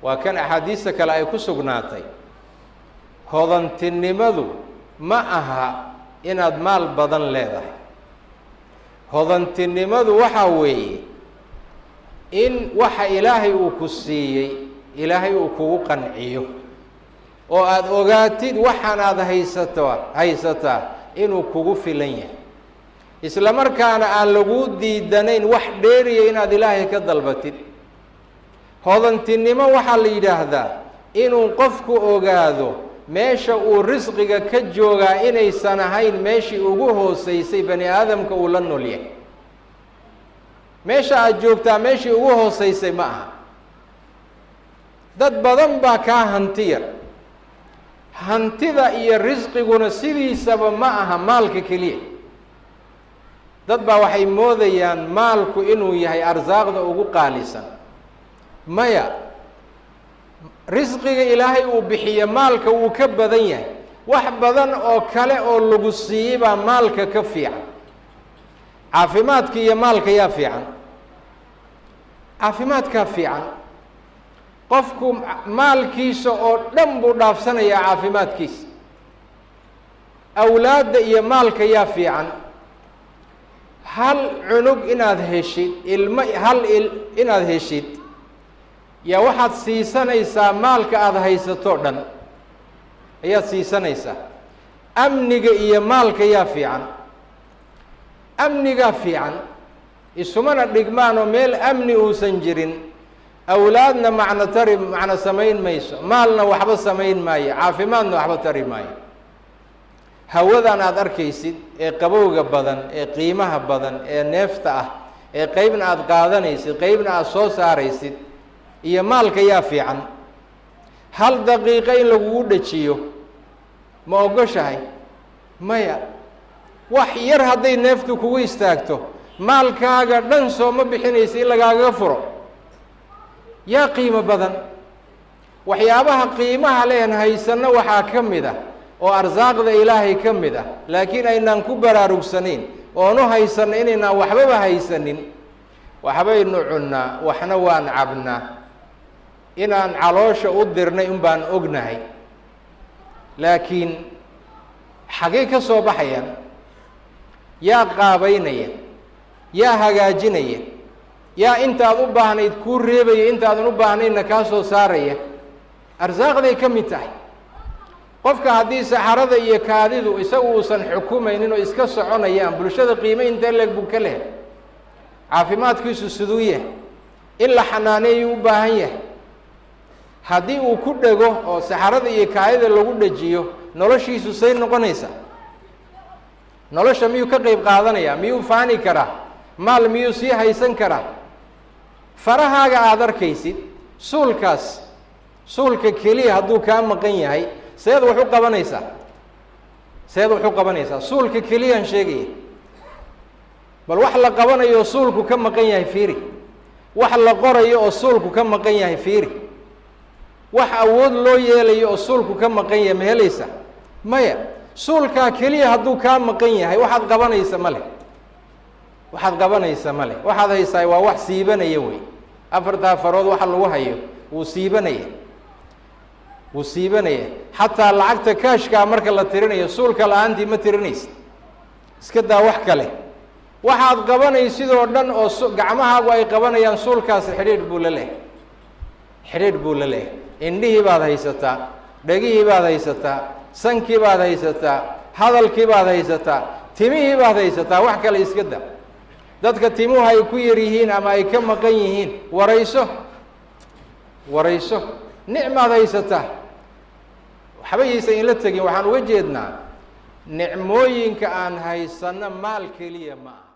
Waa kan axaadiista kale ay ku sugnaatay, hodantinimadu ma aha inaad maal badan leedahay. Hodantinimadu waxaa weeye in waxa Ilaahay uu ku siiyey Ilaahay uu kugu qanciyo, oo aada ogaatid waxaan aada haysato haysataa inuu kugu filan yahay, isla markaana aan laguu diidanayn wax dheeriya inaad Ilaahay ka dalbatid. Hodantinimo waxaa la yidhaahdaa inuu qofku ogaado meesha uu risqiga ka joogaa inaysan ahayn meeshii ugu hooseysay bani aadamka uu la nool yahay. Meesha aada joogtaa meeshii ugu hooseysay ma aha. Dad badan baa kaa hanti yar. Hantida iyo risqiguna sidiisaba ma aha maalka keliya. Dad baa waxay moodayaan maalku inuu yahay arsaaqda ugu qaalisan. Maya, risqiga Ilaahay uu bixiyo maalka wuu ka badan yahay. Wax badan oo kale oo lagu siiyey baa maalka ka fiican. Caafimaadka iyo maalka yaa fiican? Caafimaadkaa fiican. Qofku maalkiisa oo dhan buu dhaafsanayaa caafimaadkiisa. Awlaadda iyo maalka yaa fiican? Hal cunug inaad heshid, ilmo hal il inaad heshid, yaa waxaad siisanaysaa maalka aada haysato dhan ayaad siisanaysaa. Amniga iyo maalka yaa fiican? Amnigaa fiican. Isumana dhigmaanoo meel amni uusan jirin, awlaadna macno tari, macno samayn mayso, maalna waxba samayn maayo, caafimaadna waxba tari maayo. Hawadan aada arkaysid ee qabowga badan, ee qiimaha badan, ee neefta ah, ee qeybna aada qaadanaysid, qeybna aada soo saaraysid, iyo maalka yaa fiican? Hal daqiiqo in lagugu dhajiyo ma ogoshahay? Maya. Wax yar hadday neeftu kugu istaagto, maalkaaga dhan soo ma bixinaysa in lagaagaga furo. Yaa qiimo badan? Waxyaabaha qiimaha leen haysanno waxaa ka mid ah oo arsaaqda Ilaahay ka mid ah, laakiin aynaan ku baraarugsanayn oonu haysanno inaynaan waxbaba haysanin. Waxbaynu cunnaa, waxna waan cabnaa, inaan caloosha u dirnay un baan ognahay, laakiin xagay ka soo baxayaan? Yaa qaabaynaya? Yaa hagaajinaya? Yaa intaad u baahnayd kuu reebaya, intaadan u baahnaydna kaa soo saaraya? Arsaaqday ka mid tahay. Qofka haddii saxarada iyo kaadidu isagu uusan xukumaynin oo iska soconayaan, bulshada qiimo intee leeg buu ka leh? Caafimaadkiisu siduu yahay? In la xanaaneeyuu u baahan yahay. Haddii uu ku dhego oo saxarada iyo kaadida lagu dhejiyo, noloshiisu say noqonaysaa? Nolosha miyuu ka qeyb qaadanaya? Miyuu faani karaa? Maal miyuu sii haysan karaa? Farahaaga aada arkaysid, suulkaas, suulka keliya hadduu kaa maqan yahay, seed wax u qabanaysaa? Seed wax u qabanaysaa? Suulka keliyaan sheegaya. Bal wax la qabanayo oo suulku ka maqan yahay fiiri. Wax la qorayo oo suulku ka maqan yahay fiiri. Wax awood loo yeelayo oo suulku ka maqan yahay ma helaysa? Maya. Suulkaa keliya hadduu kaa maqan yahay, waxaad qabanaysa ma leh, waxaad qabanaysa ma leh. Waxaad haysaa waa wax siibanaya wey. Afartaa farood waxa lagu hayo wuu siibanaya, wuu siibanaya. Xataa lacagta kaashkaa marka la tirinayo, suulka la-aantii ma tirinaysa, iska daa wax kale. Waxaad qabanaysidoo dhan oo gacmahaagu ay qabanayaan, suulkaasi xidhiidh buu la leehay, xidhiidh buu la leehay. Indhihii baad haysataa, dhegihii baad haysataa, sankii baad haysataa, hadalkii baad haysataa, timihii baad haysataa. Wax kale iska da. Dadka timuhu ay ku yar yihiin ama ay ka maqan yihiin warayso, warayso. Nicmaad haysataa, waxba yaysan inla tegin. Waxaan uga jeednaa, nicmooyinka aan haysanno maal keliya ma aha.